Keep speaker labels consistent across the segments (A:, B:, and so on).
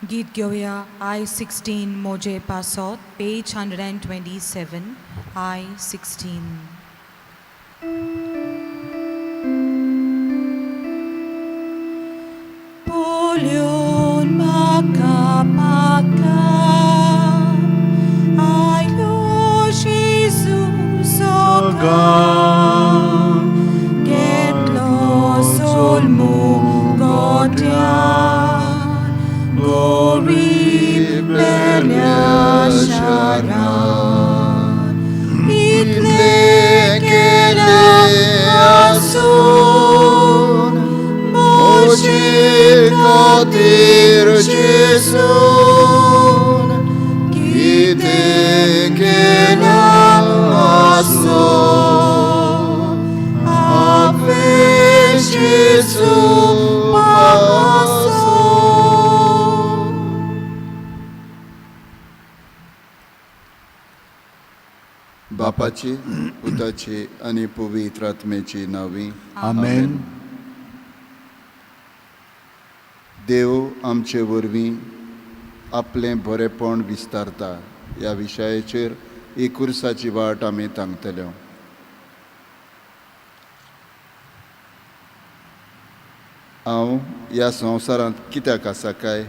A: गीत घेवया I 16 मोजे पासत, पेज 127, I 16. पोल्योन म्हाका पाका आयलो जेजू सोगान, घेतलो सोल्मू गोट्यान, गोरीब मेल्या शारान. इतलें केलें आसून म्हजे खातीर जेजून, कितें केलां आसून हांवें जेजू पासून.
B: बापाची, पुताची आनी पवित्र आत्म्याची नांवी.
C: आमेन.
B: देव आमचे वरवीं आपलें बरेपण विस्तारता ह्या विशयाचेर ही कुर्साची वाट आमी तांगतले. हांव ह्या संवसारांत कित्याक आसा काय?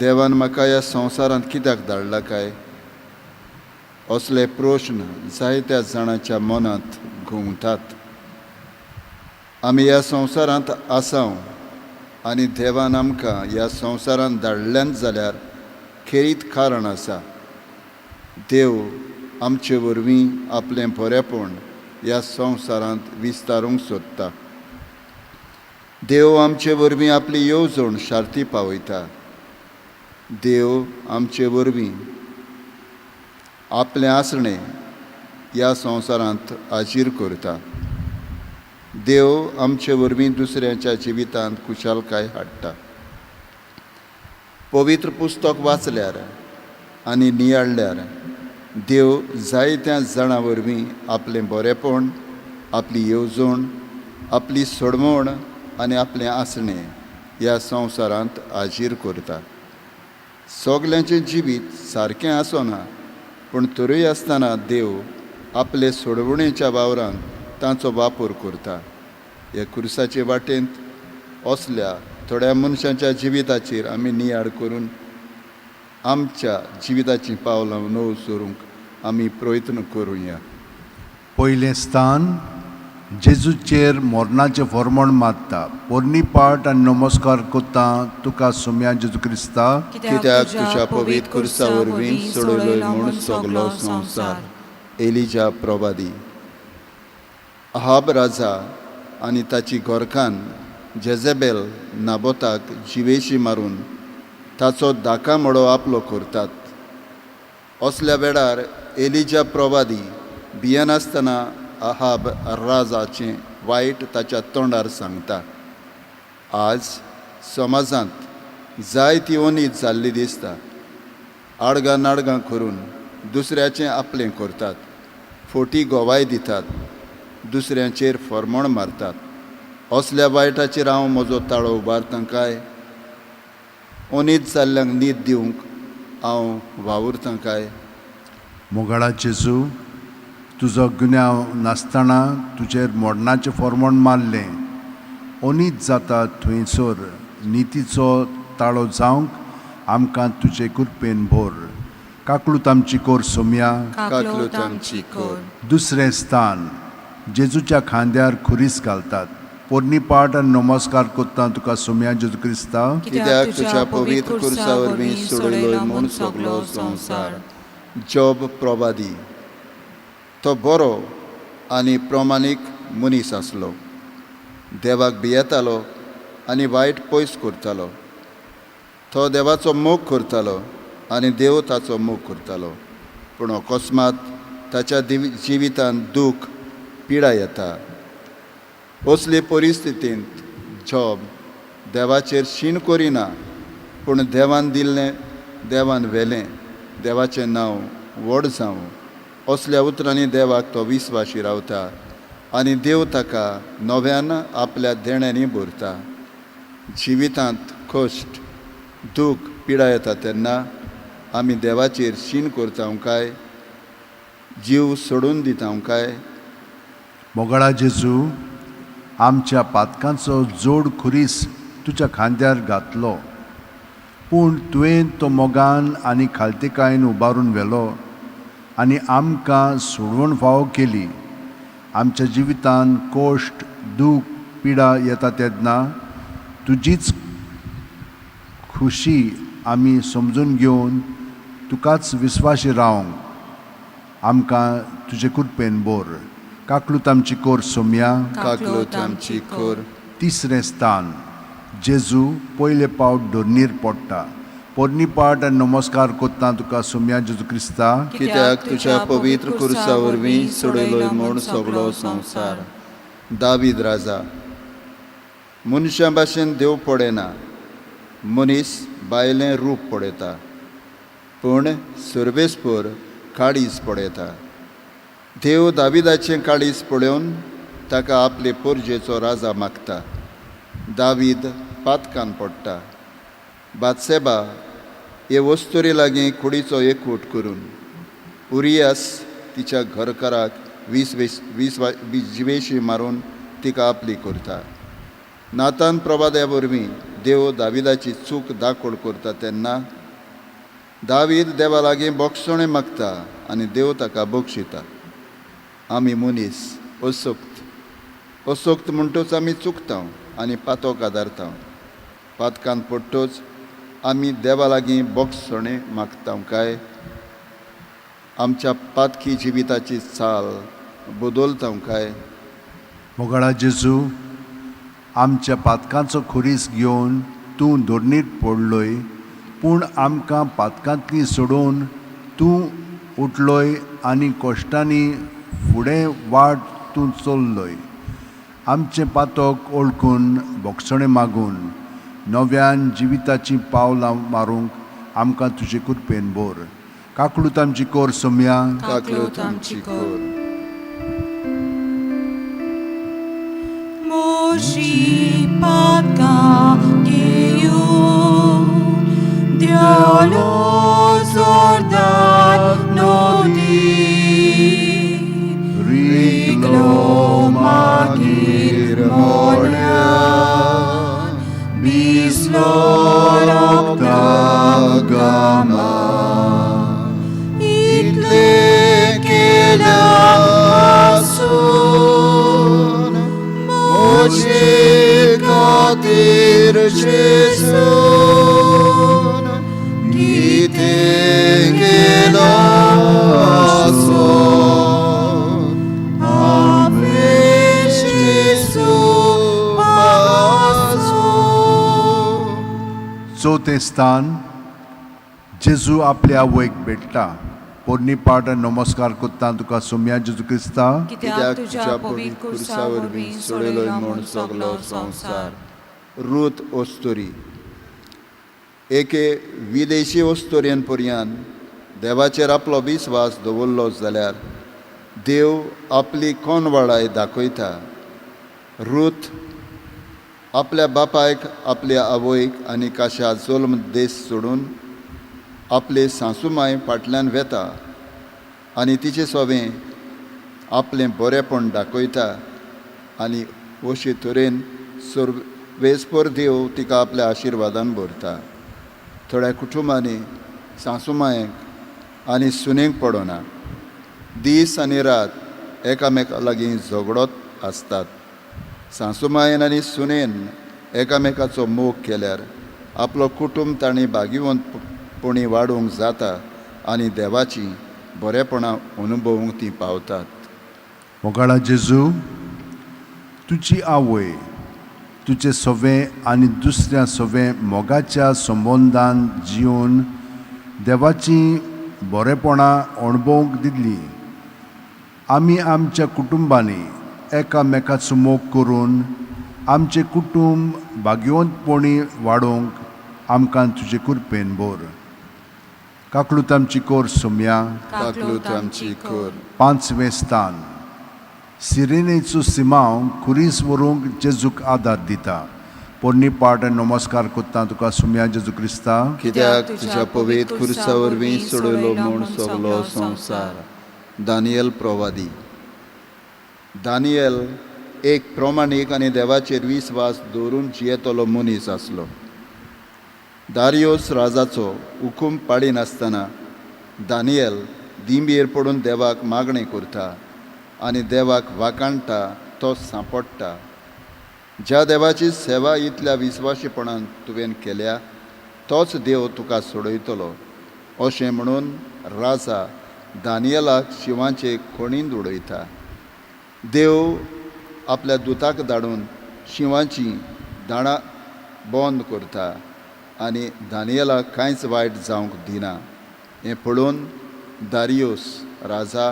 B: देवान म्हाका ह्या संवसारांत कित्याक धाडला काय? असले प्रश्न जायत्या जाणांच्या मनांत घुंवतात. आमी ह्या संवसारांत आसाव आनी देवान आमकां ह्या संवसारांत धाडल्यान जाल्यार खेरीत कारण आसा. देव आमचे वरवीं आपलें बरेपण ह्या संवसारांत विस्तारूंक सोदता. देव आमचे वरवीं आपली येवजण शार्ती पावयता. देव आमचे वरवीं आपलें आसणें ह्या संवसारांत हाजीर करता. देव आमचे वरवीं दुसऱ्यांच्या जिवितांत खुशालकाय हाडटा. पवित्र पुस्तक वाचल्यार आनी नियाळ्ळ्यार देव जायत्या जाणां वरवीं आपलें बरेपण, आपली येवजण, आपली सोडवण आनी आपलें आसणें ह्या संवसारांत हाजीर करता. सगल्यांचें जिवीत सारकें आसना, पूण तरूय आसतना देव आपले सोडवणेच्या वावरान तांचो वापर करता. ह्या कुर्साचे वाटेंत असल्या थोड्या मनशांच्या जिविताचेर आमी नियाळ करून आमच्या जिविताचीं पावलां नव सरूंक आमी प्रयत्न करुया.
C: पयलें स्थान, जेजूचेर मरणाचें फॉर्मण मारता. पोरणी पाट आनी नमस्कार करता तुका सोम्या जेजू क्रिस्ता,
B: कित्याक तुज्या पवित्र कुर्सा वरवीं सोडयलोय म्हूण सगलो संवसार. एलिजा प्रवादी. अहाब राजा आनी ताची घरकान्न जेजेबेल नाबोताक जिवेशी मारून ताचो दाका मडो आपलो करतात. असल्या वेळार एलिजा प्रवादी भियेनासतना अहाब राजाचें वायट ताच्या तोंडार सांगता. आज समाजांत जायती अनीत जाल्ली दिसता. आडगां नाडगां करून दुसऱ्याचें आपलें करतात, फोटी गोवाय दितात, दुसऱ्यांचेर फॉर्मण मारतात. असल्या वायटाचेर हांव म्हजो ताळो उबारतां काय? अनीत जाल्ल्यांक नीत दिवंक हांव वावुरतां काय?
C: मोगाळा जेजू, तुजो गुन्यांव नासतना तुजेर मरणाचें फॉर्मण मारलें. अनीत जाता थंयसर नितीचो ताळो जावंक आमकां तुजे कृपेन भर. काकळूत आमची कर सोम्या.
A: काकलूत आमची कर.
C: दुसरें स्थान, जेजूच्या खांद्यार खुरीस घालतात. पोरणी पाट आनी नमस्कार करता तुका सोम्या जेजू क्रिस्ता,
B: कित्याक तुज्या पवित्र कुर्सा वरवीं सोडयलोय म्हूण सगलो संवसार. जॉब प्रवादी. तो बरो आनी प्रमाणीक मनीस आसलो. देवाक भियेतालो आनी वायट पयस करतालो. तो देवाचो मोग करतालो आनी देव ताचो मोग करतालो. पूण अकस्मात ताच्या जिवितांत दूख, पिडा येता. असले परिस्थितींत जॉब देवाचेर शीण करिना, पूण देवान दिल्लें देवान व्हेलें, देवाचें नांव व्हड जावं असल्या उतरांनी देवाक तो विस्वाशी रावता आनी देव ताका नव्यान आपल्या देण्यांनी भरता. जिवितांत कश्ट, दूख, पिडा येता तेन्ना आमी देवाचेर शीण करता काय, जीव सोडून दिता काय?
C: मोगाळा जेजू, आमच्या पातकांचो जोड खुरीस तुज्या खांद्यार घातलो, पूण तुवें तो मोगान आनी खालतीकायेन उबारून व्हेलो आनी आमकां सोडवण फावो केली. आमच्या जिवितान कश्ट, दूख, पिडा येता तेन्ना तुजीच खुशी आमी समजून घेवन तुकाच विस्वाशी रावंक आमकां तुजे कृपेन बोर. काकलूत आमची कोर सोमया.
B: काकलूत आमची कोर.
C: तिसरें स्थान, जेजू पयले पावट धरणीर पडटा. पोरणी पाट आनी नमस्कार कोत्ता तुका सोमया जेजू क्रिस्ता,
B: कित्याक तुज्या पवित्र खुर्सा वरवीं सोडयलोय म्हूण सगलो संवसार. दावीद राजा मनशां भाशेन देव पळयना, मनीस बायलें रूप पळयता, पूण सर्वेस्पर काळीज पळयता. देव दाविदाचें काळीज पळोवन ताका आपले पोरजेचो राजा मागता. दावीद पातकान पडटा. बातसेबा हे वस्तुरी लागीं कुडीचो एकवट करून उरियास तिच्या घरकाराक वीस वीस वीस जिवेशी मारून तिका आपली करता. नातान प्रवाद्या वरवीं देव दाविदाची चूक दाखोड करता तेन्ना दावीद देवा लागीं बोगसणें मागता आनी देव ताका बक्षिता. आमी मनीस असक्त, असक्त म्हणटच आमी चुकता आनी पातोक आदारता. पातकान पडटच आमी देवा लागीं बोगसणें मागता काय आमच्या पातकी जिविताची चाल बदलता काय?
C: मोगाळा जेजू, आमच्या पातकांचो खुरीस घेवन तूं धरणीर पडलोय, पूण आमकां पातकांतली सोडोवन तूं उठलोय आनी कश्टांनी फुडें वाट तूं चल्लोय. आमचें पातक ओळखून बोगसणें मागून नव्यान जिविताचीं पावलां मारूंक आमकां तुजे कृपेन बोर. काकलूत आमची कोर सोमया.
B: काकलूत आमची कोर.
A: मोशी पातकां घेवन देवलो जोर्दान नदी,
C: रिगलो मागीर
A: मोल्यान भिजलो रगता
C: गामा.
A: इतलें केलां आसून
B: म्हजे खातीर जेजून कितें केलां आसून हांवें जेजू पासून.
C: चवथें स्थान, जेजू आपल्या आवयक भेट्टा. पोरणी पाट आनी नमस्कार कोत्ता तुका सोमया जेजू क्रिस्ता,
A: कित्याक तुज्या पवित्र खुर्सा वरवीं सोडयलोय म्हूण सगलो संवसार.
B: रूत ओस्तोरी एके विदेशी ओस्तोरेन पर्यान देवाचेर आपलो विस्वास दवरलो जाल्यार देव आपली कोनवाडाय दाखयता. रूत आपल्या बापायक, आपल्या आवयक आनी काशा जल्म देश सोडून आपले सासूमाय फाटल्यान वेता आनी तिचे सोवें आपलें बरेंपण दाखयता आनी अशे तरेन सर्वेस्पर देव तिका आपल्या आशिर्वादान भरता. थोड्या कुटुंबांनी सासूमायेक आनी सुनेक पडना, दीस आनी रात एकामेका लागीं झगडत आसतात. सासूमायेन आनी सुनेन एकामेकाचो मोग केल्यार आपलो कुटुंब तांणी भाग्यवंतपणी वाडोवंक जाता आनी देवाची बरेपणां अनुभवूंक ती पावतात.
C: मोगाळा जेजू, तुजी आवय तुजे सवें आनी दुसऱ्या सवें मोगाच्या संबंदान जिवन देवाची बरेपणां अणभवूंक दिल्ली. आमी आमच्या कुटुंबांनी एकामेकाचो मोग करून आमचें कुटुंब भाग्यवंतपणी वाडोवंक आमकां तुजे कृपेन बोर. काकलूत आमची कोर सोमया.
B: काकलूत आमची कोर.
C: पांचवें स्थान, सिरेनेचो सिमांव खुरीस व्हरूंक जेजूक आदार दिता. पोरणी पाट आनी नमस्कार कोत्ता तुका सुमया जेजू क्रिस्ता.
B: कित्याक तुज्या पवित्र खुर्सा वरवीं सोडयलो म्हूण सगलो संवसार. दानियल प्रवादी. दानियल एक प्रमाणीक आनी देवाचेर विस्वास दवरून जियेतलो मनीस आसलो. दारियोस राजाचो हुकूम पाडिनासतना दानियल दिंबयेर पडून देवाक मागणें करता आनी देवाक वाखाणटा. तो सांपडटा. ज्या देवाची सेवा इतल्या विस्वाशीपणान तुवें केल्या तोच देव तुका सोडयतलो अशें म्हणून राजा दानियलाक शिंवाचे खणींत उडयता. देव आपल्या दुताक धाडून शिंवाची दाणां बंद करता आनी दानियलाक कांयच वायट जावंक दिना. हें पळोवन दारियोस राजा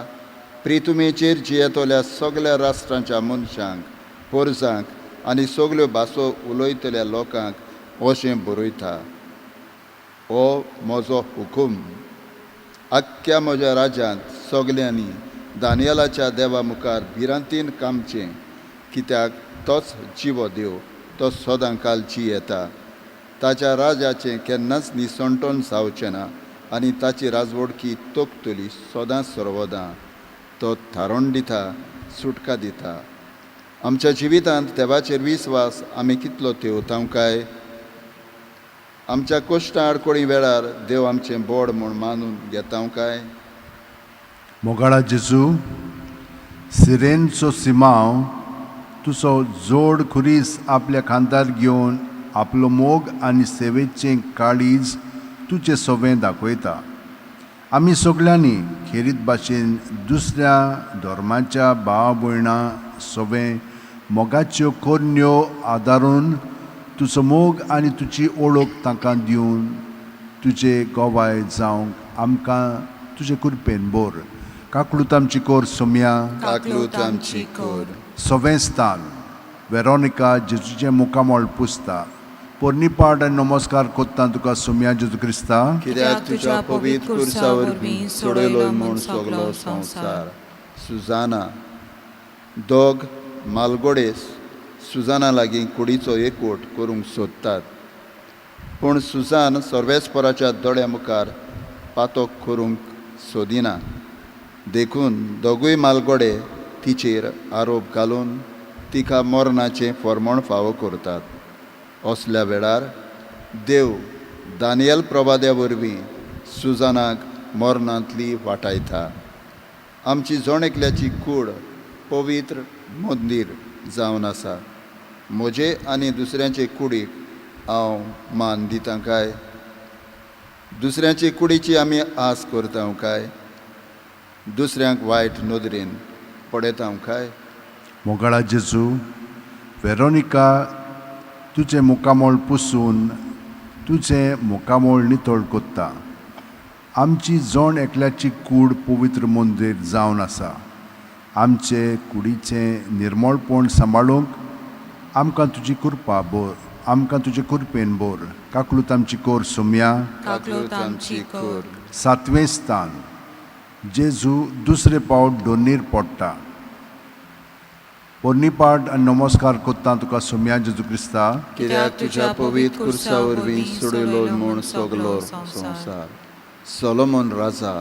B: प्रितुमेचेर जियेतल्या सगल्या राष्ट्रांच्या मनशांक, पोरजांक आनी सगल्यो भासो उलयतल्या लोकांक अशें बरयता, हो म्हजो हुकूम. आख्ख्या म्हज्या राज्यांत सगल्यांनी दानियलाच्या देवा मुखार भिरांतीन कामचें, कित्याक तोच जिवो देव, तो सदां काल जियेता. ताच्या राजाचें केन्नाच निसणटण जावचें ना आनी ताची राजवडकी तोखतली सदां सर्वदां. तो थारोवन दिता, सुटका दिता. आमच्या जिवितांत देवाचेर विस्वास आमी कितलो तेवता काय? आमच्या कश्टां आडखळी वेळार देव आमचें बोड म्हूण मानून घेता काय?
C: मोगाळा जेजू, सिरेनचो सिमांव तुजो जोड खुरीस आपल्या खांदार घेवन आपलो मोग आनी सेवेचें काळीज तुजें सवें दाखयता. आमी सगल्यांनी खेरीत भाशेन दुसऱ्या धर्माच्या भाव भयणां सवें मोगाच्यो करण्यो आदारून तुजो मोग आनी तुजी ओळख तांकां दिवन तुजे गोवाय जावंक आमकां तुजे कृपेन बोर. काकळूत आमची कोर सोमया.
B: काकलूत आमची कर.
C: सवें स्थान. वेरोनिका जेजूचें मुखामळ पुसता. पोरणी पाट आनी नमस्कार कोत्ता तुका सोमया जेजू क्रिस्ता.
B: कित्याक तुज्या पवित्र खुर्सा वरवीं सोडयलो म्हूण सगलो संवसार. सुजाना. दोग मालगोडेस सुजाना लागीं कुडीचो एकवट करूंक सोदतात, पूण सुजान सर्वेस्पराच्या दोळ्या मुखार पातोक करूंक सोदिना. देखून दोगूय मालगोडे तिचेर आरोप घालून तिका मरणाचें फॉर्मण फावो करतात. असल्या वेळार देव दानियल प्रवाद्या वरवीं सुजानाक मरणांतली वाटायता. आमची जण एकल्याची कूड पवित्र मंदीर जावन आसा. म्हजे आनी दुसऱ्यांचे कुडीक हांव मान दिता काय? दुसऱ्यांचे कुडीची आमी आस करता काय? दुसऱ्यांक वायट नदरेन पळयता काय?
C: मोगाळा जेजू, वेरोनिका तुजें मुखामळ पुसून तुजें मुखामळ नितळ कोत्ता. आमची जण एकल्याची कूड पवित्र मंदीर जावन आसा. आमचे कुडीचें निर्मळपण सांबाळूंक आमकां तुजी कृपा बोर, आमकां तुजे कृपेन बोर. काकलूत आमची कोर सोमया.
A: काकलूत आमची कर.
C: सातवें स्थान. जेजू दुसरे पावट दोनीर पडटा. पोरणी पाट आनी नमस्कार कोत्ता तुका सोमया जेजू क्रिस्ता.
B: कित्याक तुज्या पवित्र खुर्सा वरवीं सोडयलो म्हूण सगलो संवसार. सोलोमन राजा.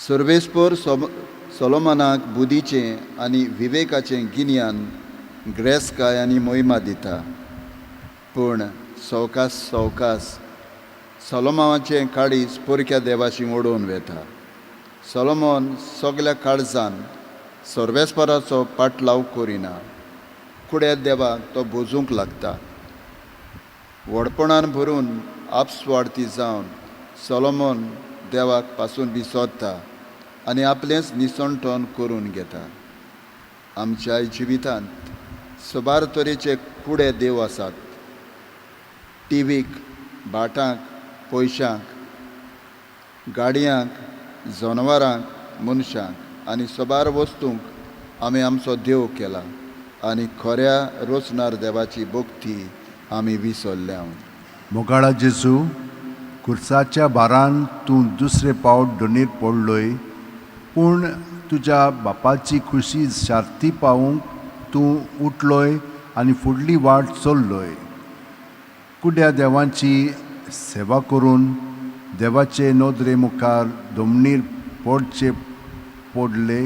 B: सर्वेस्पर सोलोमनाक बुद्धीचें आनी विवेकाचें गिन्यान, ग्रेसकाय आनी मोहिमा दिता. पूण सवकास सवकास सोलोमाचें काळीज परक्या देवाशी ओडून वेता. सोलोमन सगल्या काळजान सर्वेस्पराचो पाटलाव करिना. कुड्या देवाक तो बोजूंक लागता. व्हडपणान भरून आपस्वार्थी जावन सोलोमन देवाक पासून विसरता आनी आपलेंच निसणटण करून घेता. आमच्या जिवितांत सुबार तरेचे कुडे देव आसात. टिवीक, भाटांक, पयशांक, गाडयांक, जनावरांक, मनशांक आनी सबार वस्तूंक आमी आमचो देव केला आनी खऱ्या रोचणार देवाची भक्ती आमी विसरल्या.
C: मोगाळा जेजू, खुर्साच्या भारान तूं दुसरे पावट दोनीर पडलोय, पूण तुज्या बापाची खुशी शार्ती पावूंक तूं उठलोय आनी फुडली वाट चल्लोय. कुड्या देवांची सेवा करून देवाचे नदरे मुखार दोमणीर पडचे पडले.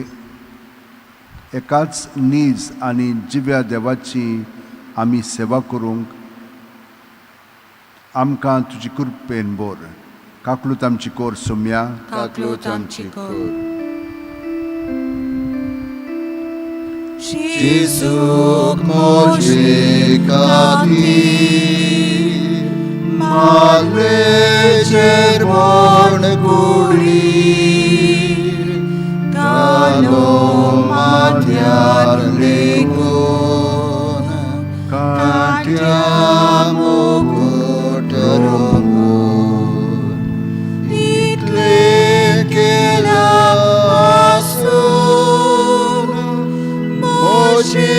C: एकाच नीज आनी जिव्या देवाची आमी सेवा करूंक आमकां तुजी कृपेन बोर. काकलूत आमची कोर सोम्या.
A: काकलूत आमची कर.
B: जेजूक म्हजे खातीर मागलेचेर पण कुडीर घालो माथ्यार लेगून कांट्या मुकुट रंगून इतलें केलां आसून म्हजे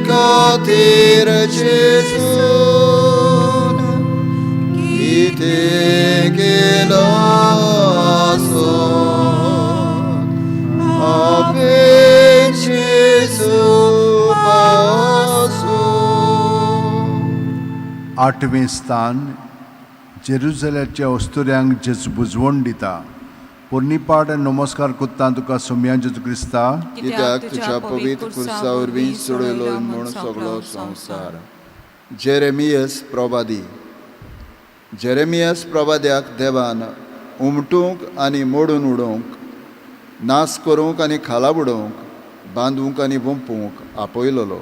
B: खातीर जेजून कितें केलां आसून हांवें जेजू पासून.
C: आठवें स्थान जेरुजल्याच्या अस्तुऱ्यांक जेजू बुजवण दिता. पोरणी पाट नमस्कार कोत्ता तुका सोम्या जेजू क्रिस्ता,
B: कित्याक तुज्या पवित्र खुर्सा वरवीं सोडयलो म्हूण सगळो संवसार. जेरेमियस प्रवादी. जेरेमियस प्रवाद्याक देवान उमटूंक आनी मोडून उडोवंक, नास करूंक आनी खाला उडोवंक, बांदूंक आनी वंपूंक आपयलोलो.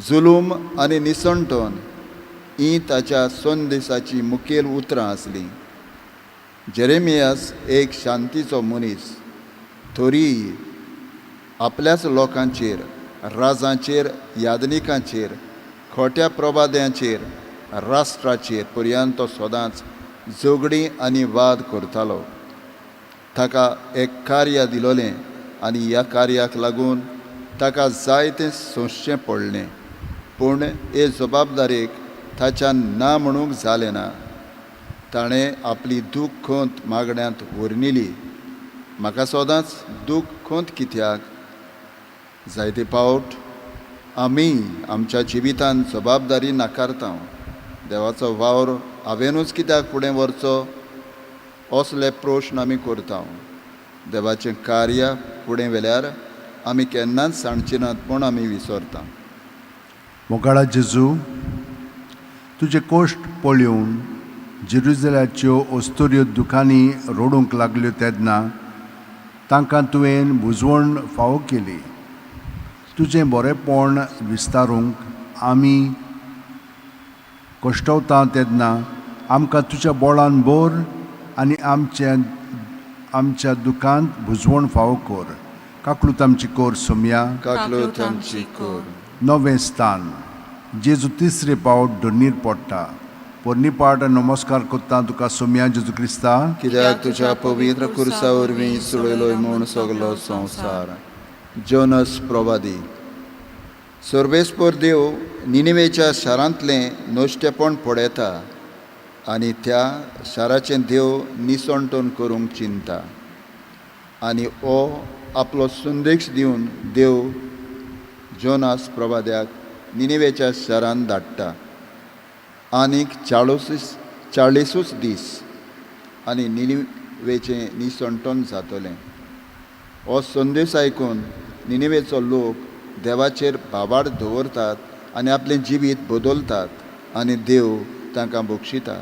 B: जुलूम आनी निसणटन ही ताच्या संदेशाची मुखेल उतरां आसलीं. जेरेमियास एक शांतीचो मनीस तरी आपल्याच लोकांचेर, राजांचेर, यादनिकांचेर, खोट्या प्रवाद्यांचेर, राष्ट्राचेर पर्यंत तो सदांच झगडीं आनी वाद करतालो. ताका एक कार्य दिलोलें आनी ह्या कार्याक लागून ताका जायतें सोंसचें पडलें, पूण हे जबाबदारेक ताच्यान ना म्हणूंक जालें ना. ताणें आपली दूख खंत मागण्यांत व्हरनिली. म्हाका सदांच दूख खंत कित्याक? जायते पावट आमी आमच्या जिवितांत जबाबदारी नाकारता. देवाचो वावर हांवेनूच कित्याक फुडें व्हरचो असले प्रश्न आमी करता. देवाचें कार्य फुडें व्हेल्यार आमी केन्नाच सांडचे नात म्हूण आमी विसरता.
C: मोगाळा जेजू, तुजे कोश्ट पळोवन जेरुजल्याच्यो अस्तुऱ्यो दुखांनी रडूंक लागल्यो तेन्ना तांकां तुवें बुजवण फावो केली. तुजें बरेंपण विस्तारूंक आमी कश्टवता तेन्ना आमकां तुज्या बोळान बोर आनी आमच्या आमच्या दुखांत बुजवण फावो कर. काकलूत आमची कोर सोमया.
B: काकलूत आमची कोर.
C: नवें स्थान जेजू तिसरे पावट धरणीर पडटा. पोरणी पाट नमस्कार कोत्ता तुका सोमया जेजू क्रिस्ता,
B: कित्याक तुज्या पवित्र खुर्सा वरवीं सोडयलो म्हूण सगलो संवसार. जोनस प्रवादी. सर्वेस्पर देव निनिवेच्या शारांतलें नश्टेपण पळयता आनी त्या शाराचें देव निसणटण करूंक चिंता आनी हो आपलो संदेश दिवन देव जोनास प्रवाद्याक निनिवेच्या शारांत धाडटा. आनीक चाळीसूच दीस आनी निनिवेचें निसणटण जातलें. हो संदेश आयकून निनिवेचो लोक देवाचेर भावार्थ दवरतात आनी आपलें जिवीत बदलतात आनी देव तांकां बक्षिता.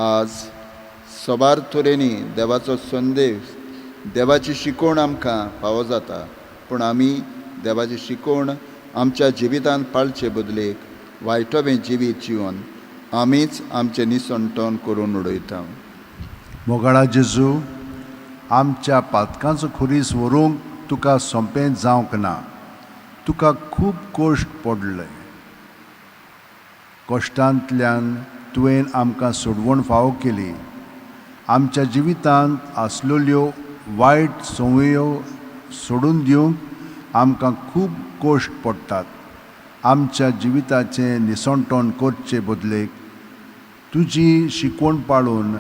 B: आज सबार तरेनी देवाचो संदेश, देवाची शिकवण आमकां फावो जाता, पूण आमी देवाची शिकवण आमच्या जिवितांत पाळचे बदलेक वायटोवें जिवीत जिवन आमीच आमचें निसणटण करून उडयता.
C: मोगाळा जेजू, आमच्या पातकांचो खुरीस व्हरूंक तुका सोंपें जावंक ना. तुका खूब कश्ट पडले. कश्टांतल्यान तुवें आमकां सोडवण फावो केली. आमच्या जिवितांत आसलेल्यो वायट संवयो सोडून दिवंक आमकां खूब कश्ट पडटात. आमच्या जिविताचें निसणटण करचे बदलेक तुजी शिकवण पाळून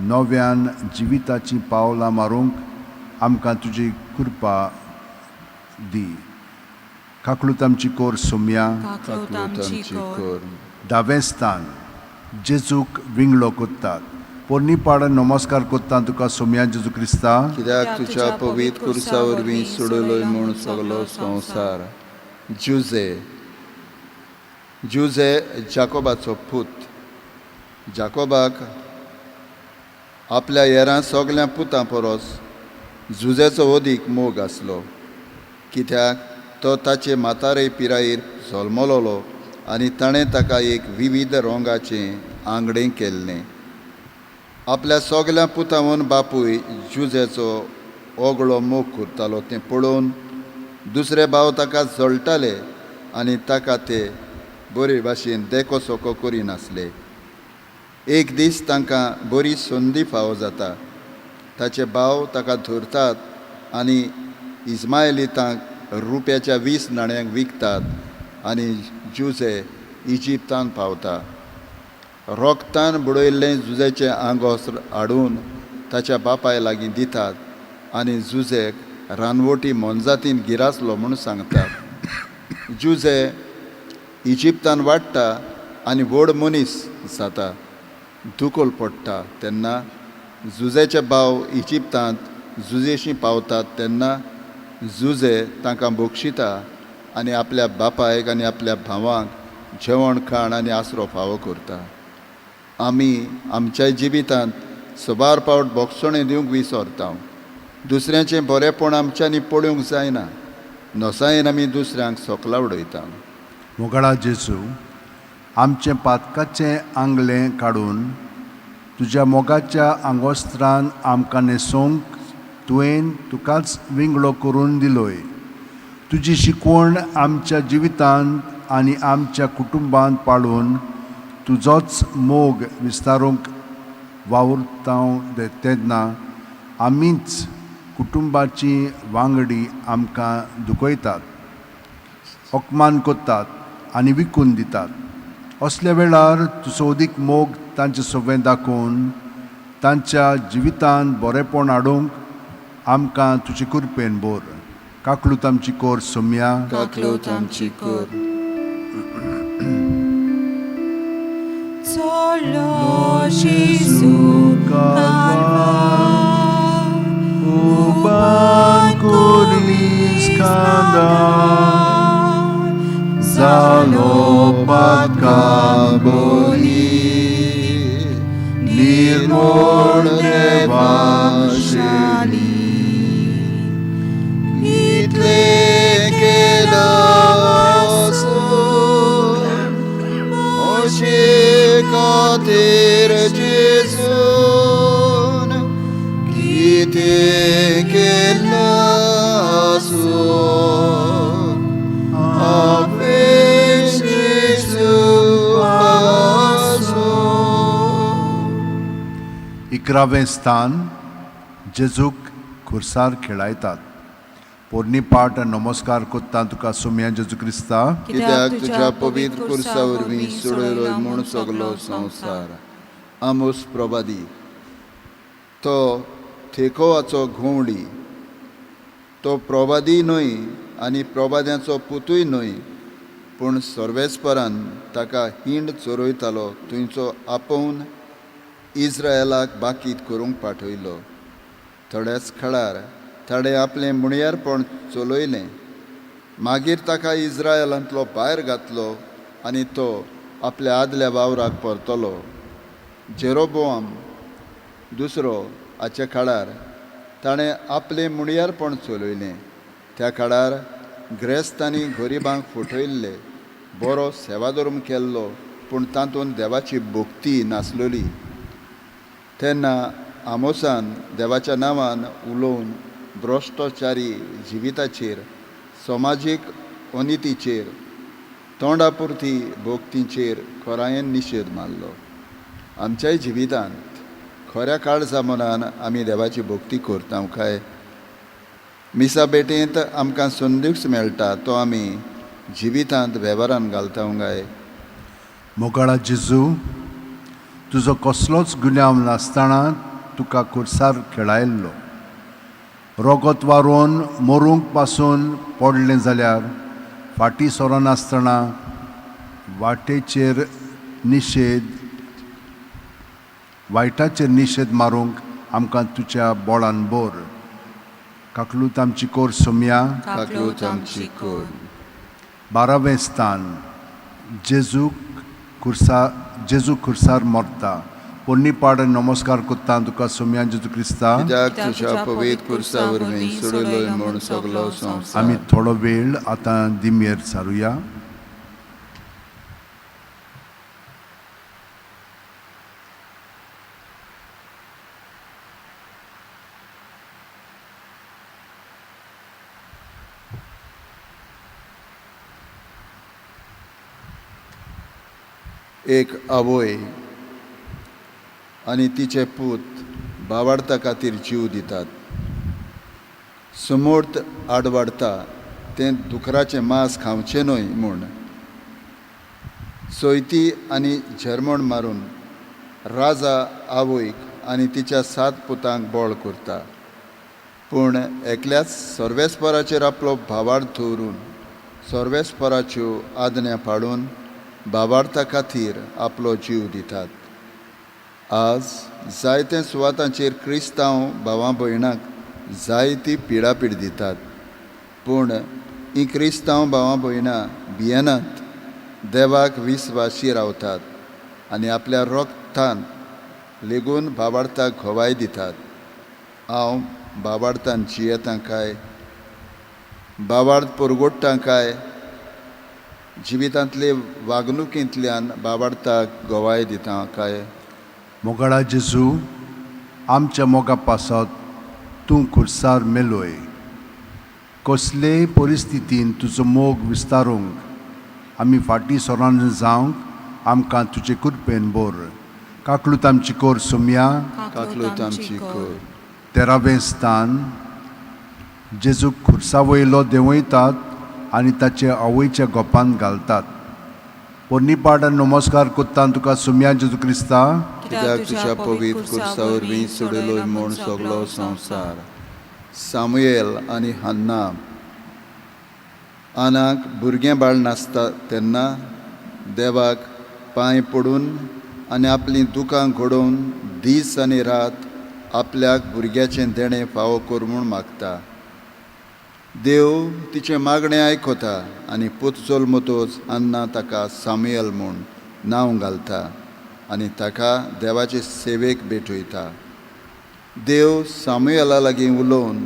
C: नव्यान जिविताचीं पावलां मारूंक आमकां तुजी कृपा दी. काकळूत आमची कोर सोमया.
A: काकलूत आमची कर.
C: दावें स्थान. जेजूक विंगळो कोत्तात. पोरणी पाड नमस्कार कोत्ता तुका सोमया जेजू क्रिस्ता.
B: कित्याक तुज्या पवित्र खुर्सा वरवीं सोडयलोय म्हूण सगलो संवसार. जुजे. जुजे जाकोबाचो पूत. जाकोबाक आपल्या हेरां सगल्या पुतां परस जुजेचो अदीक मोग आसलो, कित्याक तो ताचे म्हातारे पिरायेर जल्मलोलो आनी ताणें ताका एक विविध रंगाचें आंगडें केल्लें. आपल्या सगल्या पुतावन बापूय जुजेचो ओगळो मोग करतालो तें पळोवन दुसरे भाव ताका जळटाले आनी ताका ते बरे भाशेन देखो सोको करिनासले. एक दीस तांकां बरी संदी फावो जाता. ताचे भाव ताका धरतात आनी इस्मायलितांक रुप्याच्या 20 नाण्यांक विकतात आनी जुजे इजिप्तान पावता. रोगतान बुडयल्लें जुजेचें आंगोस्त्र हाडून ताच्या बापाय लागीं दितात आनी जुजेक रानवटी मोनजातीन गिरासलो म्हूण सांगतात. जुजे इजिप्तान वाडटा आनी व्हड मनीस जाता. दुकोल पडटा तेन्ना जुजेचे भाव इजिप्तांत जुजेशी पावतात तेन्ना जुजे तांकां बक्षिता आनी आपल्या बापायक आनी आपल्या भावांक जेवण खाण आनी आसरो फावो करता. आमी आमच्या जिवितांत सबार पावट बोगसणें दिवंक विसरता. दुसऱ्याचें बरेंपण आमच्यांनी पळोवंक जायना. नसायेन आमी दुसऱ्यांक सोकला उडयता.
C: मोगाळा जेजू, आमचें पातकाचें आंगलें काडून तुज्या मोगाच्या आंगोस्त्रान आमकां न्हेसोवंक तुवें तुकाच विंगळो करून दिलोय. तुजी शिकवण आमच्या जिवितांत आनी आमच्या कुटुंबांत पाळून तुजोच मोग विस्तारूंक वावुरता तेन्ना आमीच कुटुंबाची वांगडी आमकां दुखयतात, अपमान करतात आनी विकून दितात. असल्या वेळार तुजो अदीक मोग तांचे सवें दाखोवन तांच्या जिवितांत बरेंपण हाडूंक आमकां तुजे कृपेन बोर. काकलूत आमची कोर सोमया.
B: काकलूत आमची कर.
A: चलो जेजू कालवार,
C: उबान कोरीस खांदार, जालो पातकां
B: बोली निर्मोण देवा
A: शाली.
B: इतलें केलां आसून म्हजे खातीर जेजून कितें केलां आसून हांवें जेजू पासून.
C: 11वें स्थान. जेजूक खुर्सार खेळायतात. पोरणी पाट नमस्कार कोत्ता तुका सोमया जेजू क्रिस्ता.
B: कित्याक तुज्या पवित्र खुर्सा वरवीं सोडयलो म्हूण सगलो संवसार. आमोस प्रभादी. तो थेकोवाचो घोवडी. तो प्रभादी न्हय आनी प्रभाद्यांचो पुतूय न्हय, पूण सर्वेस्परान ताका हिंड चोरयतालो थंयचो आपोवन इस्रायलाक बाकीत करूंक पाठयलो. थोड्याच काळार ताणें आपलें मुणयारपण चलयलें. मागीर ताका इस्रायलांतलो भायर घातलो आनी तो आपल्या आदल्या वावराक परतलो. जेरोबोआम दुसरो हाच्या काळार ताणें आपलें मुणयारपण चलयलें. त्या काळार ग्रेस्तांनी गरिबांक फटयल्ले, बरो सेवाधर्म केल्लो, पूण तातूंत देवाची भक्ती नासलोली. तेन्ना आमोसान देवाच्या नांवान उलोवन भ्रश्टाचारी जिविताचेर, समाजीक अनितीचेर, तोंडापुरती भक्तीचेर खोरायेन निशेध मारलो. आमच्याय जिवितांत खऱ्या काळजा मनान आमी देवाची भक्ती करता काय? मिसा भेटेंत आमकां संदीच मेळटा तो आमी जिवितांत वेव्हारान घालता काय?
C: मोगाळा जेजू, तुजो कसलोच गुन्यांव नासतना तुका खुर्सार खेळायल्लो. रोगत वारोवन मरूंक पासून पडलें जाल्यार फाटीं सरनासतना वाटेचेर निशेध वायटाचेर निशेध मारूंक आमकां तुज्या बळान भर. काकलूत आमची कोर सोमया.
B: काकलूत आमची कर.
C: 12वें स्थान. जेजूक खुर्सा जेजू खुर्सार मरता. पोन्नी पाड नमस्कार कोत्ता तुका सोमया जेजू क्रिस्ता.
B: कित्याक तुज्या पवित्र खुर्सा वरवीं सोडयलोय म्हूण सगलो संवसार.
C: आमी थोडो वेळ आतां दिमयेर सारुया.
B: एक आवय आनी तिचे पूत भावार्था खातीर जीव दितात. समर्थ आडवाडटा तें दुकराचें मांस खावचें न्हय म्हूण सोयती आनी झेरमण मारून राजा आवयक आनी तिच्या 7 पुतांक बळ करता. पूण एकल्याच सर्वेस्पराचेर आपलो भावार्थ दवरून सर्वेस्पराच्यो आज्ञा पाळून भावार्था खातीर आपलो जीव दितात. आज जायते सुवातांचेर क्रिस्तांव भावां भयणांक जायती पिडापीड दितात. पूण हीं क्रिस्तांव भावां भयणां भियेनात, देवाक विस्वासी रावतात आनी आपल्या रक्तान लेगून भावार्थाक गवाय दितात. हांव भावार्थान जियेतां काय भावार्थ परगोडटा काय जिवितांतले वागणुकींतल्यान भावार्थाक गवाय दिता काय?
C: मोगाळा जेजू, आमच्या मोगा पासत तूं खुर्सार मेलोय. कसलेय परिस्थितीन तुजो मोग विस्तारूंक आमी फाटीं सरान जावंक आमकां तुजे कृपेन भर. काकलूत आमची कोर सोमया.
B: काकलूत आमची कर.
C: 13वें स्थान. जेजूक खुर्सा वयलो देंवयतात आनी ताचे आवयच्या गोपांत घालतात. पोन्नी पाड नमस्कार कोत्ता तुका सोमया जेजू क्रिस्ता.
B: कित्याक तुज्या पवित्र खुर्सा वरवीं सोडयलोय म्हूण सगलो संवसार. सामुएल आनी हन्ना. आनाक भुरगें बाळ नासता तेन्ना देवाक पांय पडून आनी आपलीं दुकां घडोवन दीस आनी रात आपल्याक भुरग्याचें देणें फावो कर म्हूण मागता. देव तिचें मागणें आयकता आनी पूत जल्मतोच अन्ना ताका सामुएल म्हूण नांव घालता आनी ताका देवाचे सेवेक भेटयता. देव सामुएला लागीं उलोवन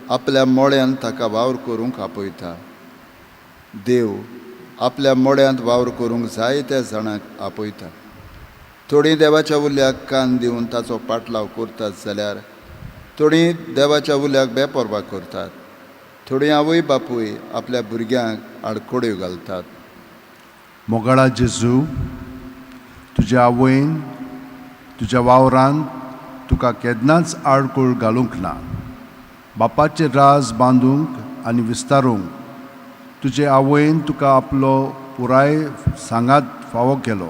B: आपल्या मळ्यान ताका वावर करूंक आपयता. देव आपल्या मळ्यांत वावर करूंक जायत्या जाणांक आपयता. थोडीं देवाच्या उल्याक कान दिवन ताचो पाटलाव करतात जाल्यार थोडीं देवाच्या उल्याक बेपर्वा करतात. थोडीं आवय बापूय आपल्या भुरग्यांक आडखळ्यो घालतात.
C: मोगाळा जेजू, तुज्या आवयन तुज्या वावरान तुका केन्नाच आडखळ घालूंक ना. बापाचें राज बांदूंक आनी विस्तारूंक तुजे आवयन तुका आपलो पुराय सांगात फावो केलो.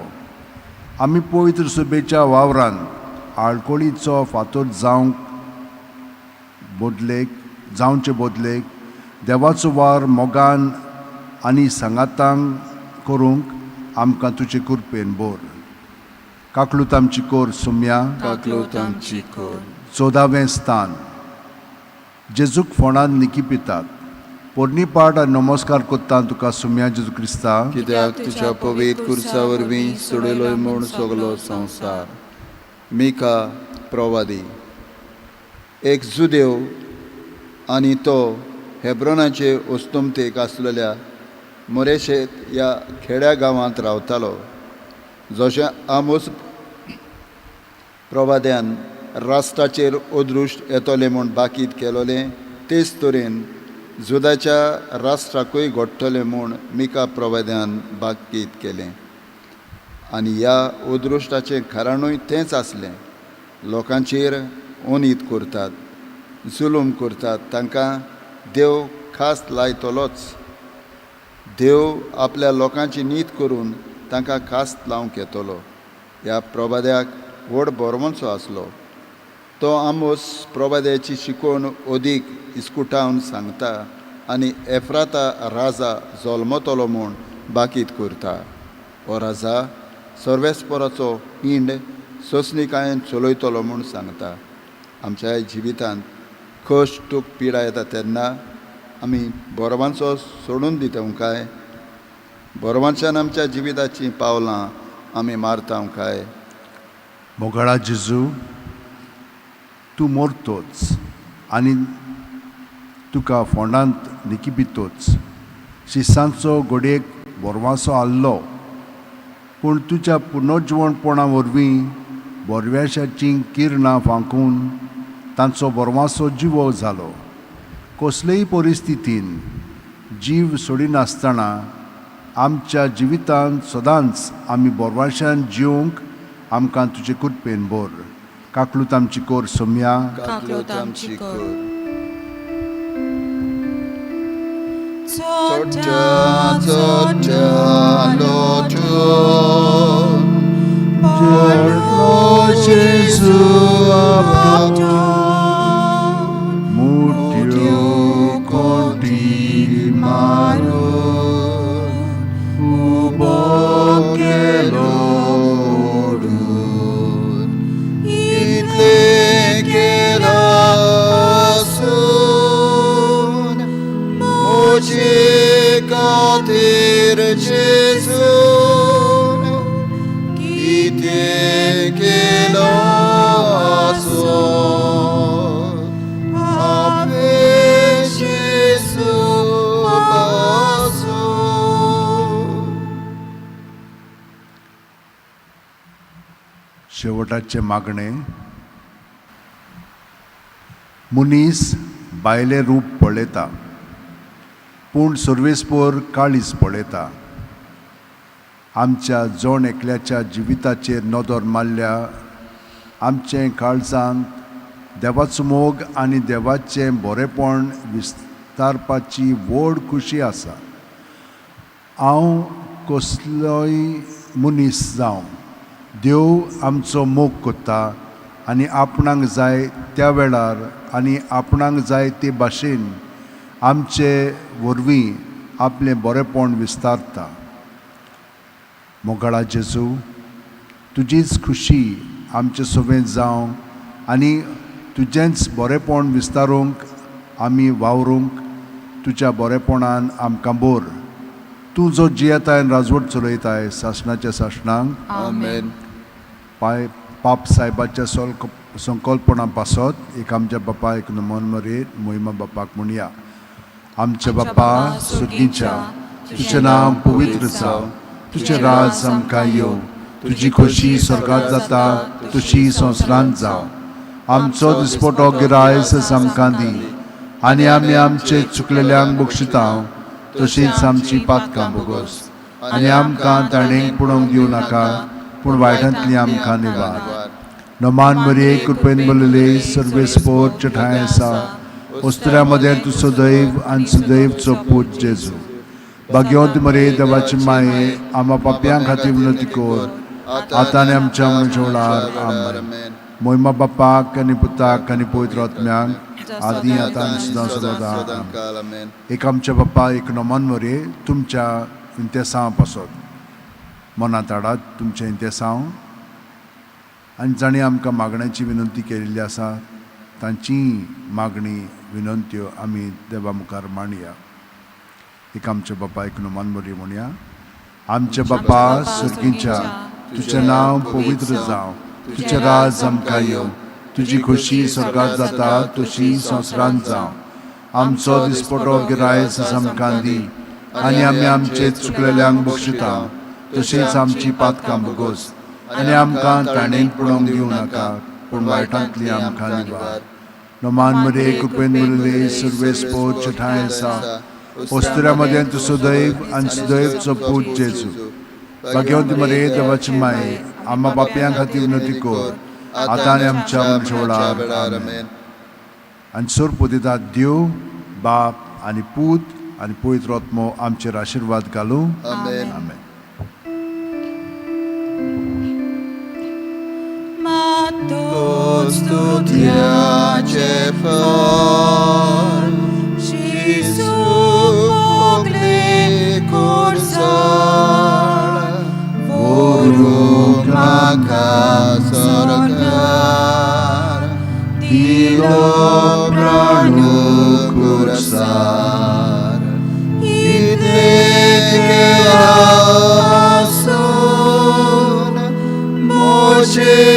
C: आमी पवित्र सुबेच्या वावरान आडखळीचो फातोर जावंक बदलेक जावचे बदलेक देवाचो वावर मोगान आनी सांगातान करूंक आमकां तुजे कृपेन भर. काकलूत आमची कोर सोमया.
B: काकलूत आमची कर.
C: 14वें स्थान. जेजूक फोंडान निकिपितात. पोरणी पाड आनी नमस्कार कोत्ता तुका सोमया जेजू क्रिस्ता.
B: कित्याक तुज्या पवित्र खुर्सा वरवीं सोडयलोय म्हूण सगलो संवसार. मिका प्रवादी. एक जुदेव आनी तो हेब्रोनाचे अस्तमतेक आसलेल्या मोरेशेत ह्या खेड्या गांवांत रावतालो. जशें आमोस प्रवाद्यान राष्ट्राचेर अदृश्ट येतलें म्हूण बाकीत केलोलें तेच तरेन जुदाच्या राष्ट्राकूय घडटलें म्हूण मिका प्रवाद्यान बाकीत केलें. आनी ह्या अदृश्टाचें कारणूय तेंच आसलें. लोकांचेर अनीत करतात, जुलूम करतात, तांकां देव खास लायतलोच. देव आपल्या लोकांची नीत करून तांकां खास लावंक येतलो. ह्या प्रवाद्याक व्हड बरवंचो आसलो. तो आमोस प्रवाद्याची शिकवण अदीक इस्कुटावन सांगता आनी एफ्राता राजा जल्मतलो म्हूण बाकीत करता. हो राजा सर्वेस्पराचो पिंड सोंसणीकायेन चलयतलो म्हूण सांगता. आमच्या जिवितांत कश्ट दुख पिडा येता तेन्ना आमी बरोवांचो सोडून दिता काय? बरोवांच्यान आमच्या जिविताचीं पावलां आमी मारता काय?
C: मोगाळा जेजू, तूं मरतोच आनी तुका फोंडांत निकिपितोच शिसांचो घडयेक बोरवांसो आहलो, पूण तुज्या पुनर्जिवणपणा वरवीं बोरव्याशाचीं किरणां फांकून तांचो बोरवांसो जिवो जालो. कसलेय परिस्थितीन जीव सोडिनासतना आमच्या जिवितांत सदांच आमी बोरवांशान जिवंक आमकां तुजे कृपेन भर. काकलूत आमची कोर सोमया.
A: काकलूत आमची कर.
B: चोट्या चोट्या लोटून पडलो जेजू आपटून,
C: मोट्यो कोटी
B: मारून उबो केलो ओडून. इतलें केलां आसून म्हजे खातीर जेजून कितें केलां आसून आपणे जेजू पासून.
C: शेवटाचें मागणें. मनीस भायलें रूप पळयता पूण सर्वेस्पोर काळीज पळयता. आमच्या जण एकल्याच्या जिविताचेर नदर मारल्या आमचें काळजांत देवाचो मोग आनी देवाचें बरेपण विस्तारपाची व्हड खुशी आसा. हांव कसलोय मनीस जावं, देव आमचो मोग करता आनी आपणाक जाय त्या वेळार आनी आपणाक जाय ते भाशेन आमचे वरवीं आपलें बरेपण विस्तारता. मोगाळा जेजू, तुजीच खुशी आमचे सवें जावं आनी तुजेंच बरेपण विस्तारूंक आमी वावरूंक तुज्या बरेपणान आमकां बोर. तूं जो जियेताय आनी राजवट चलयताय सासणाच्या सासणांक.
B: आमेन.
C: पाय पाप साहेबाच्या संकल्पना पासत एक आमच्या बापायक नमन मरे मोहिमा बापाक म्हणया. आमच्या बापा सुर्गीच्या, तुजें नांव पवित्र जावं, तुजें राज आमकां येवं, तुजी खोशी स्वर्गात जाता तशी संवसारांत जावं. आमचो दिसपटो गिरायस आमकां दी आनी आमी आमचे चुकलेल्यांक बक्षिता तशींच आमची पातकां बोगस आनी आमकां ताणें पुणोवंक दिवं नाका पूण वायटांतली आमकां निवार. नमान मरये कृपेन बरलेले सर्वेस्पोर चठाय आसा वस्तुऱ्या मदें तूं सदैव आनी सदैवचो पूत जेजू. भाग्यवंत मरे देवाची माये आमा पापयां खातीर विनंती कर आतां आनी आमच्या मरणाच्या वेळार. आमेन. मोहिमा बापाक आनी पुताक आनी पवित्र आत्म्याक आदी आतां आनी सदां सदां.
B: आमेन.
C: एक आमच्या बाप्पा एक नमन मरे तुमच्या इंतेसांव पासत मनांत हाडात तुमचें इंतेसांव आनी जांणी आमकां मागण्याची विनंती केल्ली आसा तांची मागणी विनंत्यो आमी देवा मुखार मांडया. एक आमच्या बापा एक नमन मरे म्हणया. आमच्या बापा सुर्गीच्या, तुजें नांव पवित्र जावं, तुजें राज आमकां येवं, तुजी खोशी स्वर्गात जाता तशी संवसारांत जावं. आमचो दिसपटो गिरायस आमकां दी आनी आमी आमचे चुकलेल्यांक बक्षिता तशींच आमची पातकां बोगोस आनी आमकां ताणें पुणोवंक दिवं नाका पूण वायटांतली आमकां निवार. नमान मरे कृपेन भरिल्ले सर्वेस्पोर चठाय आसा वस्तुऱ्या मदें तूं सदैव आनी सदैवचो पूत जेजू. भाग्यवंत मरे देवाची माये आमा पापयां खातीर विनंती कर आतां आनी आमच्या मरणाच्या वेळार. आमेन. आनी सोर पुदितात देव बाप आनी पूत आनी पवित्र आत्मो आमचेर आशिर्वाद घालूं.
B: आमेन.
C: आमेन.
B: स्तुत्याचे फळ जेजू. मोजे.